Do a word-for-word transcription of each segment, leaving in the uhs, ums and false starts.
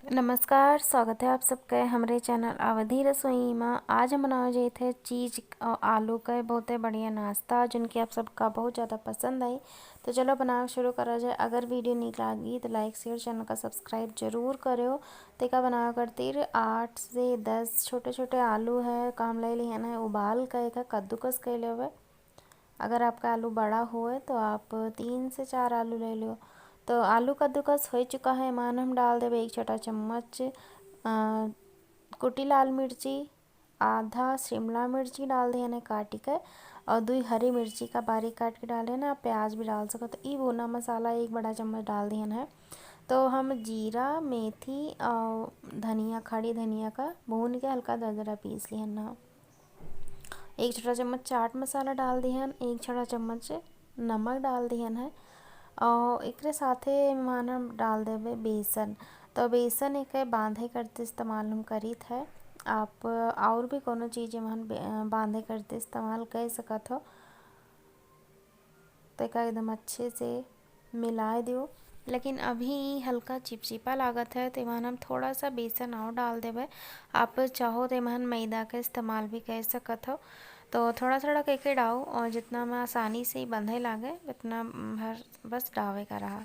नमस्कार, स्वागत है आप सबके हमरे चैनल अवधी रसोई मा। आज हम बनावे जात है चीज और आलू का बहुते बढ़िया नाश्ता, जोन कि आप सबका बहुत ज़्यादा पसंद आई। तो चलो बनावे शुरू करा जाए। अगर वीडियो नीक लागी तो लाइक, शेयर, चैनल का सब्सक्राइब जरूर करो। तो एका बनावे खातिर आठ से दस छोटे छोटे आलू है, का हम ले लिहन है उबाल के एका कद्दूकस कर लेवे। अगर आपका आलू बड़ा होए तो आप तीन से चार आलू ले लो। तो आलू कद्दूकस हो चुका है, एमन हम डाल देबे एक छोटा चम्मच, अ, कुटी लाल मिर्ची, आधा शिमला मिर्ची डाल दिहन है काट के, और दुई हरी मिर्ची का बारीक काट के डाले ना, प्याज भी डाल सकत। ई भुना मसाला एक बड़ा चम्मच डाल दिहन है। तो हम जीरा, मेथी और धनिया, खड़ी धनिया का भून के हल्का दरदरा पीस लिहन है। एक छोटा चम्मच चाट मसाला डाल दिहन, एक छोटा चम्मच नमक डाल दिहन है और एकरे साथे एमन हम डाल देबे बेसन। तो बेसन एके बांधे करते इस्तेमाल हम करीत है। आप और भी कोनो चीज एमन बे-, बांधे करते इस्तेमाल कर सकत हो। तो एका एकदम अच्छे से मिलाए दियो। लेकिन अभी ई हल्का चिपचिपा लागत है, तो एमन हम थोड़ा सा बेसन और डाल देबे। आप चाहो तो एमन मैदा के इस्तेमाल भी कर सकत हो। तो थोड़ा थोड़ा करके डाओ और जितना में आसानी से ही बंधे लागे उतना भर बस डावे का रहा।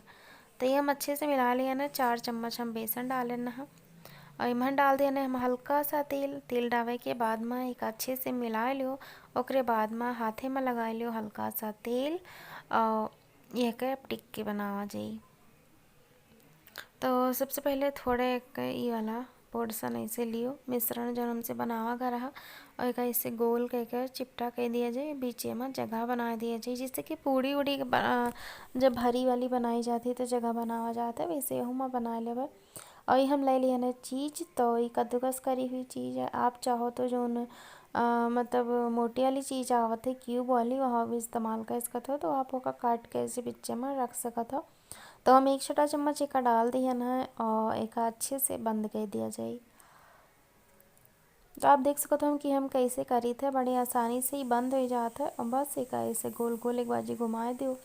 तो ये हम अच्छे से मिला लिया ना, चार चम्मच हम बेसन डाले ना। और एमन डाल दिया ना हम हल्का सा तेल। तेल डावे के बाद में एक अच्छे से मिला लियो, ओकरे बाद में हाथे में लगा लियो हल्का सा तेल और ये के अब टिक्की बनावा जाई। तो सबसे पहले थोड़े एक ई वाला पोर्शन ऐसे लियो, मिश्रण जो हमसे बनावा का रहा, और एका ऐसे गोल करके चिपटा कर दिया जाए, बीचे में जगह बना दिया जाए, जिससे कि पूड़ी उड़ी बना-, जब भरी वाली बनाई जाती है तो जगह बनावा जाता है, वैसे एहू में बना लेबे। और ये हम ले लिया ना चीज, तो ये कद्दूकस करी हुई चीज है। आप चाहो तो जोन, अ, मतलब मोटी वाली चीज आवत है, क्यूब वाली, वहाँ भी इस्तेमाल कर सकत हो। तो आप ओका काट के ऐसे बीचे में रख सकत हो। तो हम एक छोटा चम्मच एका डाल दिहन है और एका अच्छे से बंद कर दिया जाए। तो आप देख सकत हो कि हम कैसे करी थे, बड़ी आसानी से ही बंद हो जात है। और बस एका ऐसे गोल गोल एक बाजी घुमाए दियो।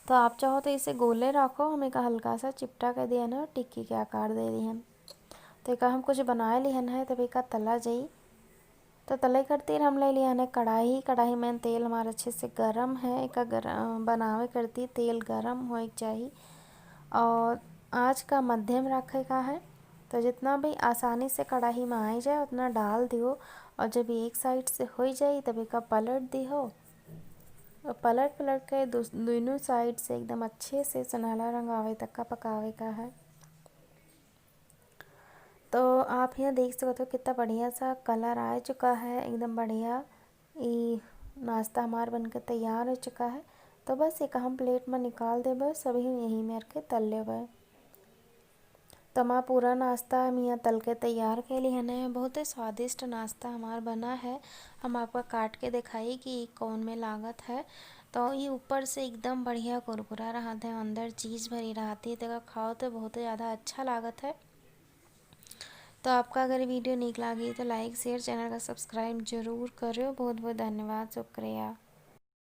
तो आप चाहो तो इसे गोले रखो, हम एका हल्का सा चिपटा कर दिया ना, टिक्की के आकार दे दिहन। तो एका हम कुछ बनाए लिहन है, तब एका तला जाई। तो तले खातिर हम ले लिया है कढ़ाई। कढ़ाई में तेल हमारा अच्छे से गरम है, एका गर-, बनावे करती तेल गरम होए के चाही और आँच का मध्यम रखे का है। तो जितना भी आसानी से कढ़ाई में आए जाए उतना डाल दियो और जब ये एक साइड से हो जाए तब एका पलट दियो और पलट पलट के दो-, दोनों साइड से एकदम अच्छे से सुनहला रंग आवे तक का पकावे का है। तो आप यहाँ देख सकत हो कितना बढ़िया सा कलर आ चुका है, एकदम बढ़िया। ई नाश्ता हमार बन के तैयार हो चुका है। तो बस एका हम प्लेट में निकाल देबे, सभी यही मेर के तल लेबे। तो हमार पूरा नाश्ता हम यहाँ तल के तैयार कैली हन। बहुत ही स्वादिष्ट नाश्ता हमार बना है। हम आपका काट के दिखाई कि ई कौन में लागत है। तो ई ऊपर से एकदम बढ़िया कुरकुरा रहत है, अंदर चीज भरी रहत है, तो एका खाओ तो बहुत ही ज़्यादा अच्छा लागत है। तो आपका अगर वीडियो नीक लागी तो लाइक, शेयर, चैनल का सब्सक्राइब जरूर करो। बहुत बहुत धन्यवाद, शुक्रिया।